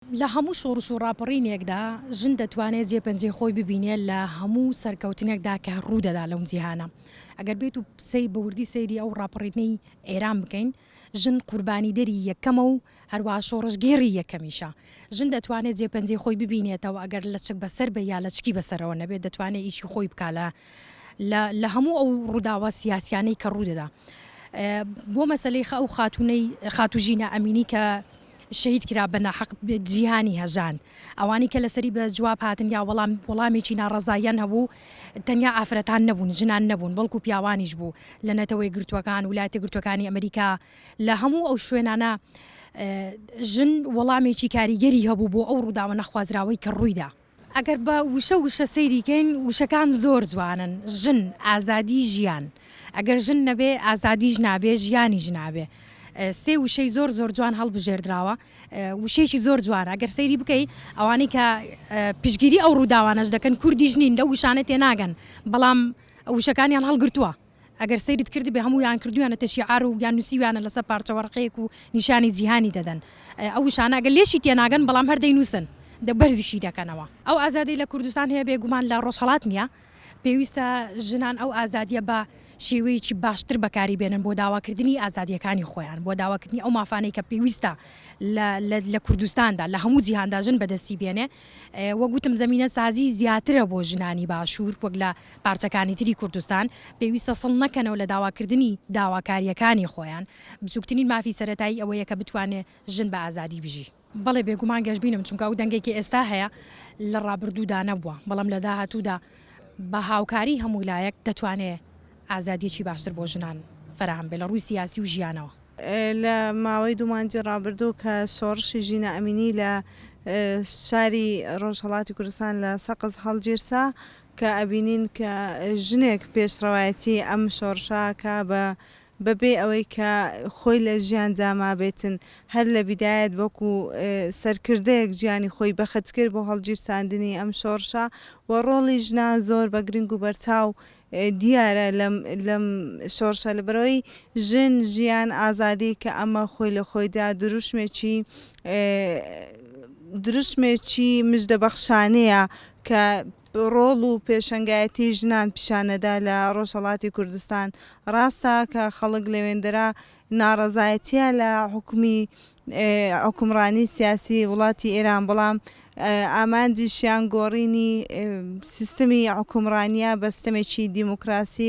لە هەموو شۆڕش و ڕاپەڕینێکدا ژن دەتوانێت جێ پەنجەی خۆی ببینێت لە هەموو سەرکەوتنێکدا کە ڕوودەدا لەم جیهانە. ئەگەر بێت و سەی بە وردی سەیری ئەو ڕاپەڕینەی ئێران بکەین، ژن قوربانیدەری یەکەمە و هەروەها شۆڕشگێڕی یەکەمیشە. ژن دەتوانێت جێ پەنجەی خۆی ببینێتەوە ئەگەر لەچک بەسەر بێ یا لەچکی بەسەرەوە نەبێت دەتوانێت ئیشی خۆی بکا لە لە لە هەموو ئەو ڕووداوە سیاسیانەی کە ڕوودەدا. بۆ مەسەلەی ئەو خاتوونەی خاتوو ژینا ئەمینی کە شەهید کرا بە ناحەق جیهانی هەژاند. ئەوانەی کە لەسەری بە جواب هاتن یا وەڵام وەڵامێکی ناڕەزاییان هەبوو تەنیا ئافرەتان نەبوون، ژنان نەبوون، بەڵکو پیاوانیش بوو لە نەتەوە یەکگرتووەکان، ولایەتە یەکگرتووەکانی ئەمریکا، لە هەموو ئەو شوێنانە ژن وەڵامێکی کاریگەری هەبوو بۆ ئەو ڕووداوە نەخوازراوەی کە ڕوویدا. ئەگەر بە وشە وشە سەیری کەین وشەکان زۆر جوانن، ژن، ئازادی، ژیان. ئەگەر ژن نەبێ ئازادیش نابێ ژیانیش نابێ. سێ وشەی زۆر زۆر جوان هەڵبژێردراوە وشەیەکی زۆر جوانە ئەگەر سەیری بکەی ئەوانەی کە پشتگیری ئەو ڕووداوانەش دەکەن کوردیش نین لەو وشانە تێناگەن بەڵام وشەکانیان هەڵگرتووە. ئەگەر سەیرت کردبێ هەموویان کردویانەتە شیعار و یان نووسیویانە لەسەر پارچە وەرەقەیەک و نیشانی جیهانی دەدەن. ئەو وشانە ئەگەر لێشی تێناگەن بەڵام هەر دەینووسن بەرزیشی دەکەنەوە. ئەو ئازادیەی لە کوردستان هەیە بێگومان لە ڕۆژهەڵات نییە. پێویستە ژنان ئەو ئازادیە بە شێوەیەکی باشتر بەکاری بێنن بۆ داواکردنی ئازادیەکانی خۆیان، بۆ داواکردنی ئەو مافانەی کە پێویستە لە کوردستاندا لە هەموو جیهاندا ژن بەدەستی بێنێ. وەک وتم زەمینە سازی زیاترە بۆ ژنانی باشوور وەک لە پارچەکانی تری کوردستان، پێویستە سڵ نەکەنەوە لە داواکردنی داواکارییەکانی خۆیان، بچووکترین مافی سەرەتایی ئەوەیە کە بتوانێ ژن بە ئازادی بژی. بەڵێ بێگومان گەشبینم، چونکە ئەو دەنگەی کە ئێستا هەیە لە ڕابردوودا نەبووە، بەڵام لە داهاتوودا بە هاوکاری هەموو لایەک دەتوانێ ئازادییەکی باشتر بۆ ژنان فەراهەم بێ لە ڕووی سیاسی و ژیانەوە. لە ماوەی دوو مانگی ڕابردوو کە شۆڕشی ژینا ئەمینی لە شاری ڕۆژهەڵاتی کوردستان لە سەقز هەڵگیرسا کە ئەبینین کە ژنێک پێشڕەوایەتی ئەم شۆڕشە ئەکا بە بە بێ ئەوەی کە خۆی لە ژیاندا مابێتن هەر لە بیدایەت وەکوو سەرکردەیەک گیانی خۆی بەخت کرد بۆ هەڵگیرساندنی ئەم شۆڕشە و ڕۆڵی ژنان زۆر بە گرنگ و بەرچاو دیارە لەم لەم شۆڕشە لەبەرئەوەی ژن ژیان ئازادی کە ئەمە خۆی لە خۆیدا دروشمێکی دروشمێکی مژدەبەخشانەیە کە ڕۆڵ و پێشەنگایەتی ژنان پیشانەدا لە ڕۆژهەڵاتی کوردستان ڕاستە کە خەڵک لەوێندەرا ناڕەزایەتیە لە حوکمی حوکمڕانی سیاسی وڵاتی ئێران بەڵام ئامانجیشیان گۆڕینی سیستمی حوکمڕانیە بە ستەمێکی دیموکراسی.